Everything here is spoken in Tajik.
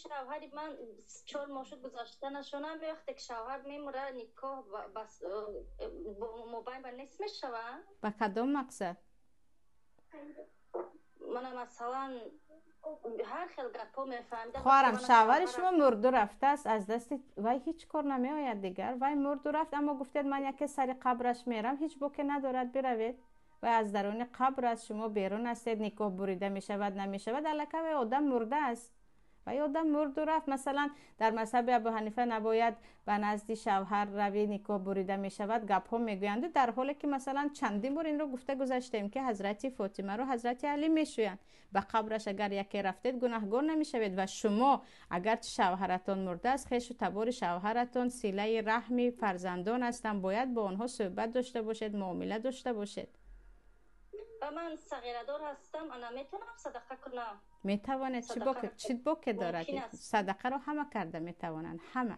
Шавҳари ман 4 моҳ шуд гузаштанашонам. Вақте ки шавҳар мемура, никоҳ мобайн ба нест мешавад? Ба кадом мақсад? Мана, масалан, ҳар хел гапҳо мефаҳмидам. Хоҳарам, шавҳари шумо мурду рафтааст, аз дасти вай ҳеҷ кор намеояд дигар. Вай мурду рафт, аммо гуфтед, ман яке сари қабраш мерам, ҳеҷ боке надорад, биравед. Вай аз даруни қабр аст, шумо берун ҳастед. Никоҳ бурида мешавад, намешавад, аллакай вай одам мурда аст, вай одам мурду рафт. Масалан, дар мазҳаби Абу Ҳанифа набояд ба назди шавҳар равӣ, никоҳ бурида мешавад, гапҳо мегӯянду, дар ҳоле ки, масалан, чандин бор инро гуфта гузаштем, ки ҳазрати Фотимаро ҳазрати Алӣ мешӯянд. Ба қабраш агар яке рафтед, гунаҳгор намешавед. Ва шумо агарчи шавҳаратон мурдааст, хешу табори шавҳаратон, силаи раҳми фарзандон ҳастанд, бояд бо онҳо суҳбат дошта бошед, муомила дошта бошед. Ба ман сағирадор ҳастам, ана метавонам садақа кунам? Метавонед, чӣ боке дорад? Садақаро ҳама карда метавонанд, ҳама.